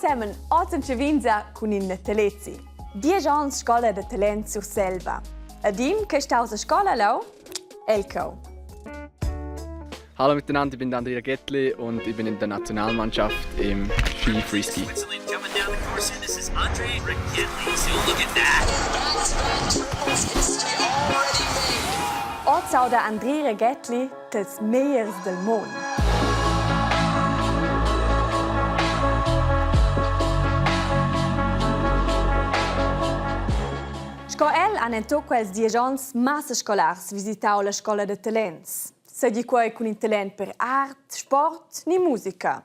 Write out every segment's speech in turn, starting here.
ensemen oz entschevinza cun in natalezi. Diesch onns scola da talent Surselva. Ed in che staus a scola leu, el cheu. Hallo miteinander, ich bin Andrea Gettli und ich bin in der Nationalmannschaft im Ski Freeski. Oz auda Andrea Gettli tels megliers del mond. Sco el han en tut quels diesch onns massa scolars visitau la scola da talents. Seigi quei cun in talent per art, sport ni musica.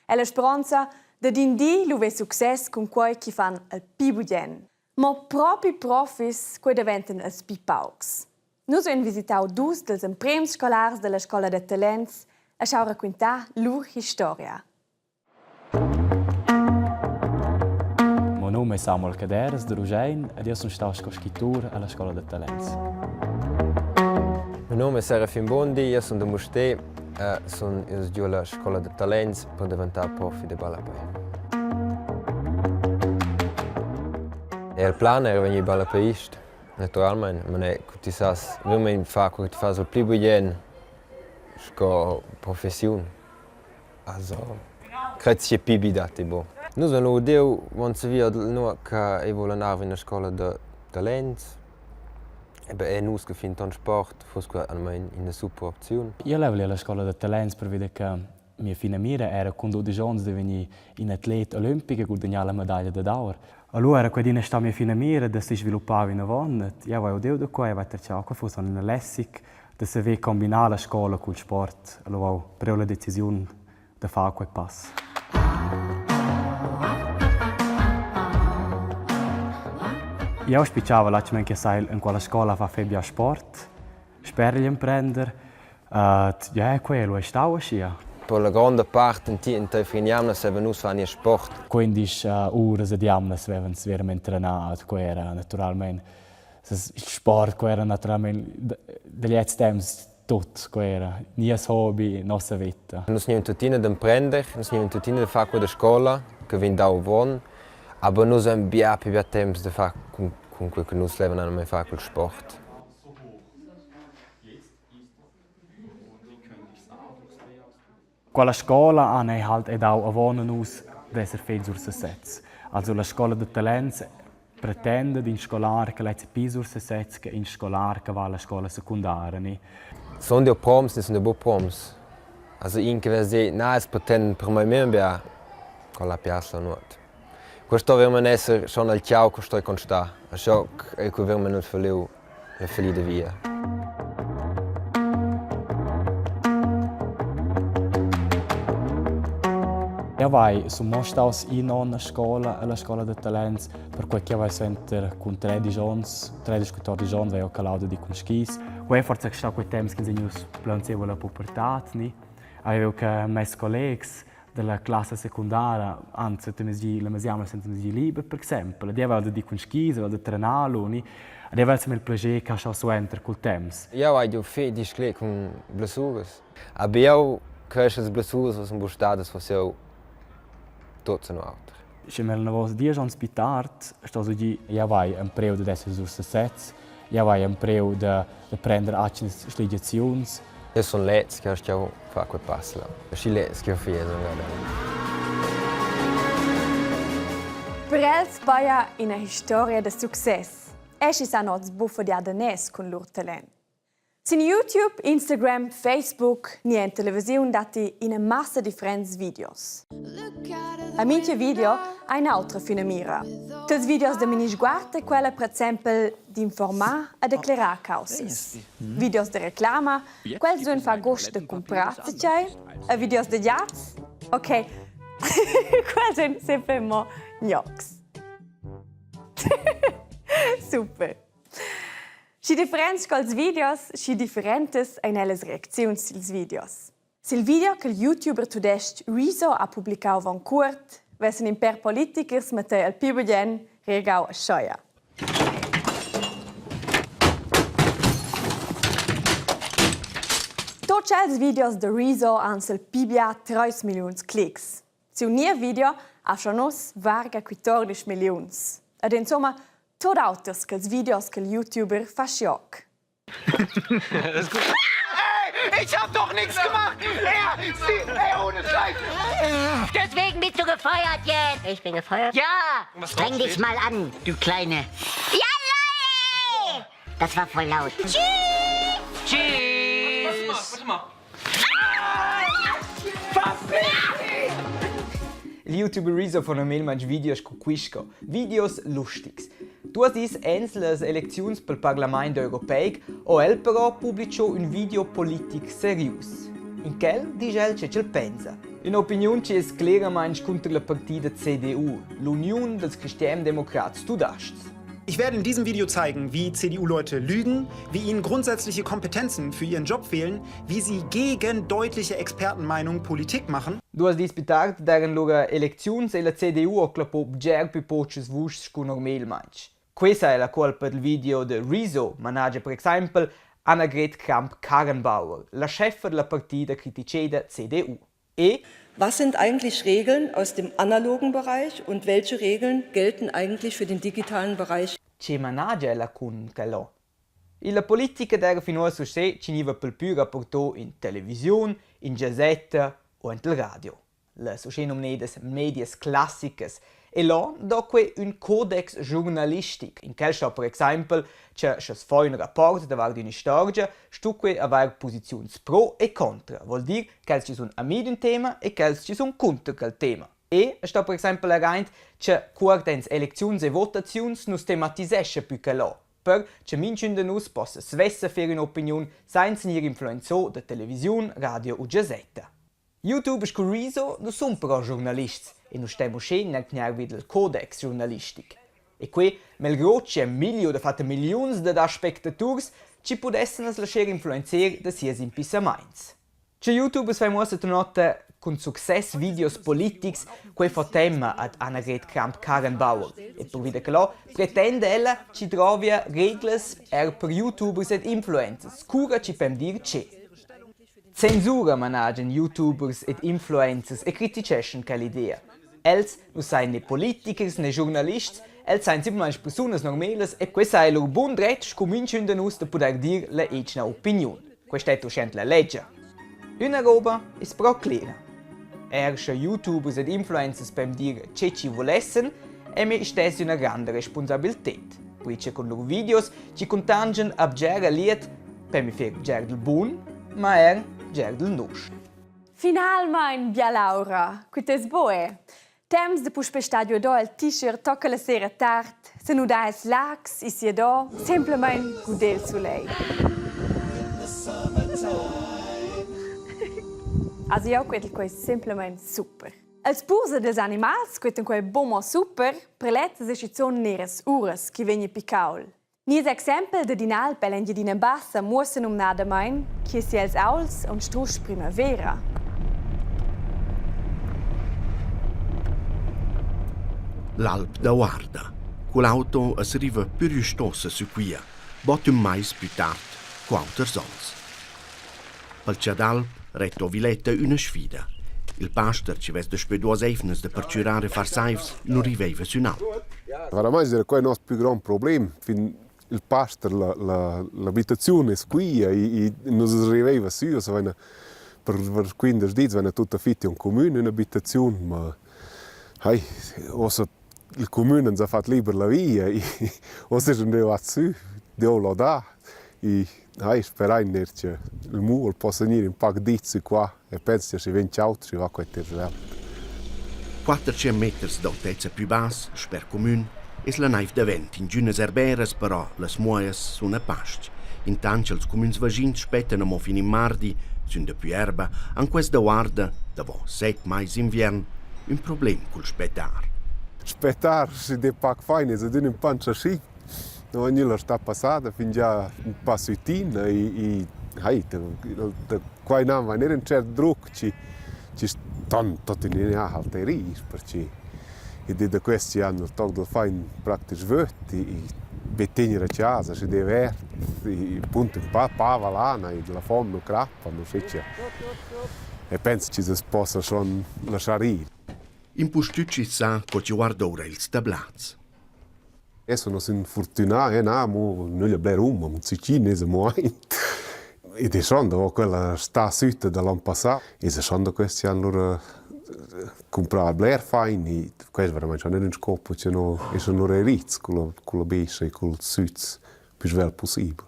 E la speronza dad in di lu ver success cun quei che fan el pli bugen. Mo propi profis, quei daventan els pli paucs. Nus vein visitau dus dils emprems scolars dalla scola da talents e schau raquintar lur historia. Meu num è Samuel Caderas da Ruschein ed eu sun stau sco scrittur alla scola da talents. Meu num è Serafin Bundi, io sun da Mustér e sun ius giu alla scola da talents per daventar profi da ballapei. Il plan era vegnir ballapeist Naturalmein, ma ne cu ti sas verament far quei che ti fas il pli bugen sco professiun. Also crei che pli bi datti buc. Nus vein lu udiu vonzeivi nua che ei vulan arver ina scola da talents. Eben era nus che fin ton sport fuss quei almein ina super opziun. Io level ir alla scola da talents pervi da che Mia finamira era cun dudisch onns da vegnir in atlet olimpic e gudagnar la medaglia dad aur. Allura era quei adina stau mia finamira da sesviluppar vinavon. Ed jeu hai udiu da quei e vai tertgau che fuss ina lässig da saver combinar la scola cul sport. Allura ho priu la decisiun da far quei pass. Jeu spitgava latgamain che sai en quella scola fa fetg bia sport. Sper igl emprender tgei quei lu ei stau aschia? Per la gronda part enteifer in'jamna savevan nus far nies sport. Quindisch uras ed jamnas vevan verament trenà, quei era naturalmein il sport, quei era naturalmein da gliez temps tut, quei era nies hobi, nossa veta. Nus gnevan tuttina d'emprender, nus gnevan tuttina da far quella scola che vegn dau avon, aber nus havein bia pli bia temps da far cun cun quei che nus levan aunc far cul sport. Quella scola han ei halt ei dau avon a nus d'esser fetg sur sesez. Also la scola da talents pretenda d'in scolar che lezza pli sur sesez che in scolar che va alla scola secundara, ni? Sun jeu proms ni sun jeu buc proms? Also in che vess dir, na, els pretenden per mei memia bia, quella piazza nuot. Questo verament esser schon al tgau che stoi constar. Aschia ei quei verament falliu la fallida via. Jau vai sun mo staus in onn a scola, alla scola da talents, perquai ch'jau vai suenter cun 13 onns, 13, 14 onns vai jau calau da dir cun skis. Quei è forsa stau quei temps ch'ins è gnus plaunsieu alla pubertad, ni? Avevo che mes collegs dalla classa secundara anzi mezgi la mesiamna senza mezgi liber per exempel. Ed aveva da dir cun skis, aveva da trenar lu, ni? Ed aveva il plascher che ha suenter cul temps. Jau hai giu fetg disclet cun blessuras. Aber jau questas blessuras sun buc stadas forse jeu tuts in auter. Sche me navos diesch onns pli tard sto so dir, jau vai empreu dad esser sur sesez, jau vai empreu da, da prender atgnas schligiaziuns. Io sun leds che ho far quel pass là. Schi leds che ho fies Per els paja ina historia da success. Eschi san oz buffadiar daners cun lur talent. Sin YouTube, Instagram, Facebook ni en televisiun datti ina massa differents videos. A mintga video ha in'autra finamira. Tals videos da Minisguard è quella per exempel d'informar e declerar caussas. Videos da reclama, quels duein far gust da cumprar zatgei. E videos da giats? Ok, quels ein sempre mo gnocs. Super. Schi differents sco'ls videos, schi differentas ein ellas reacziuns sils videos. Sil video ch'il youtuber tudestg Rezo ha publicau avon cuort, vessen in pèr politichers Mattei al pli bugen reagau aschia. Tot tschels videos da Rezo han sil pli bia treis milliuns clics. Siu niev video Ha schon oz varga 14 milliuns. Ed insomma, tot auters che ils videos che il youtuber fa schioc. Ich hab doch nichts gemacht! Er, sie, ey, ohne Scheiß! Deswegen bist du gefeuert jetzt! Ich bin gefeuert? Ja! Was Streng dich draufsteht? mal an, du Kleine. Ja, Das war voll laut. Tschüss! Tschüss! Il youtuber Rezo fa normalmaing videos scu quisco, videos lustigs. Duos dis aint las elecziuns pel parlamaint europeic ho el però publicho ün video politic serius. In quel disch el che ch'el pensa. Ün'opiniun chi es cleramaing cunter la partida CDU, l'uniun dals cristiandemocrats tudas-chs. Ich werde in diesem Video zeigen, wie CDU-Leute lügen, wie ihnen grundsätzliche Kompetenzen für ihren Job fehlen, wie sie gegen deutliche Expertenmeinungen Politik machen. Duas dis pli tard d'eran lura elecziuns e la CDU ho clappò bger pü pochas vuschs scu normalmaing. Quei saja la cuolpa dal video da Rezo, managia per exaimpel Annegret Kramp-Karrenbauer, la scheffa dalla partida criticeda CDU. E Was sind eigentlich Regeln aus dem analogen Bereich und welche Regeln gelten eigentlich für den digitalen Bereich? Che managia ella cun quel Illa politica d'eira fin uossa uschè chi gniva pelpü rapporto in televisiun, in giazetta o aint il radio. Las uschenumnedas medias classicas. E là do que ün codex schurnalistic. In quel sto per exaimpel cha scha's fa ün rapport davart ün'istorgia, stu que avair posiziuns pro e contra, voul dir quels chi sun amis d'ün tema e quels chi sun cunter quel tema. E sto per exaimpel eir aint cha cuort aint elecziuns e votaziuns nu's tematisescha pü que là. per che minchün da nus possa svessa fer ün'opiniun sainza gnir influenzo da televisiun, radio u giazetta. Youtubers scu Rezo nu sun però schurnalists e nu stem uschè gnanc gnanc vi dal codex schurnalistic. E que, melgrò chi è miglio dafatta milliuns dad aspectaturs, chi pudessan as lascher influenzer da sias impissamaints. Che Youtube as fa muossa tunotta cun success videos politics, quei fa tema ad Annegret Kramp-Karrenbauer. E pervi da quella pretenda ella chi drovia reglas er per youtubers ed influencers, cura chi pem dir che. Censura managian youtubers ed influencers e criticheschan quell'idea. Els nu sajan ne politichers ne schurnalists, els sajan simplamaing persunas normalas e quai saja lur bun dret scu minchün da nus da pudair dir la atgna opiniun. Questa è uschè la legia. Üna roba es però clera. Er sche youtubers ed influencers pon dir che chi vulessen, è me stess üna granda responsabilited. Perche cun lur videos chi cuntangian a bger liet per mi fer bger del bun, ma er bger del nosch. Finalmein bialaura, quei es bo eh. Temps da puspei star giuadò el t-shirt tocca la sera tard, senudar els lags e siadò, semplamein guder il sulegl. Also jeu quetel quei semplamein super. Els purs ed ils animals quetan quei buc mo super, per lezzas e schizun neras uras che vegni picaul. Nies exempel dad in'alp ell'Engiadina Bassa muossa numnadamein che si els aults aunc strusch primavera. L'alp da Guarda. Cul auto as riva pür üstossa sü quia, bod ün mais plü tard co auters ons. Pel chadalp Reto Viletta üna sfida. Il paster chi vess daspö duos eivnas da perchürar e far saivs nu riveiva sün alp. Veramaing era quai nos plü grond problem. Fin il paster, la, la, l'abitaziun es quia e, e nus riveiva sü, also vaina per, per 15 dis vaina tut affitti ün cumün ün'abitaziun, ma hai, uossa il cumün ans ha fat liber la via e uossa sun rivats sü, Dieu lodà e hai sperain eir che il muvel possa gnir ün pac dit sü qua e pens cha schi vegn chaud schi va quai ter svelt. 400 meters d'autezza pü bass, sper cumün, es la naiv davent. Ingünas erberas però, las muojas sun a past. Intant cha'ls cumüns vaschins spettan amo fin in mardi, sün dapü erba, han quels da Guarda, davo set mais inviern, ün problem cul spettar. Spettar schi d'he pac fain es adüna ün pa schi. No gnü la stà passada fingià ün pa sütin e e hai da qua innan vain eir ün tschert druc chi chi ston tuottenina alterir perche id es da quest chi han il toc dal fain praktisch vöd e e be tegner a chasa schi d'avert e appunto ün pa pava lana e la fom nu crappa, nu schi che. E pens chi s'as possa schon laschar ir. Impustüt schi's sa co chi guard'oura ils tablats. Adesso non sun fortunà, eh na, mo nöglia bler hum, amo zichin es amo aint. Ed es schon davo quella stà sütta da l'on passà, esa schon da questi an lura cumprà bler fain e quest veramaing schon ün scopo cha no eschan lura erits culla culla bescha e culs süts plü svelt pussibel.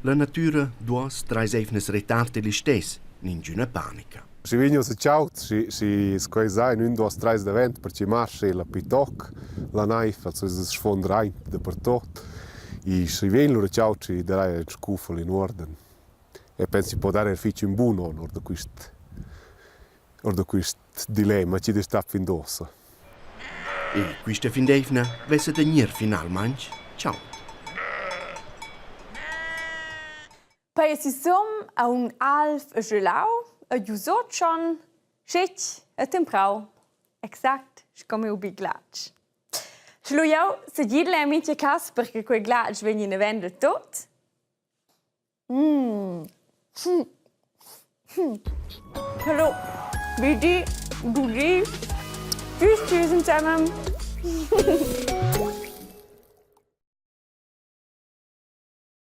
La natüra duos trais eivnas retard e listess, ningüna panica. Schi vegn ussa chaud, schi schi sco sa in ün duos trais davent perche marscha ella pü toc la naiv, also es sfuondra aint dapertuot. E schi vegn lura chaud, schi darai ün scufel in uorden. E penso chi po dar eir fich ün bun on our da quist our da quist dilemma chi'd es stat fin d'uossa. E quista fin d'eivna vessa da gnir finalmaing chaud. Poi sisum aunc alv e gelau e giusut schon schetg e temprau, exact sco miu bi glatsch. Sche lu jeu segidel en mintga cass per che quei glatsch vegni naven del tut. Mm. Hallo, wie di, du di. Tschüss, tschüss zusammen.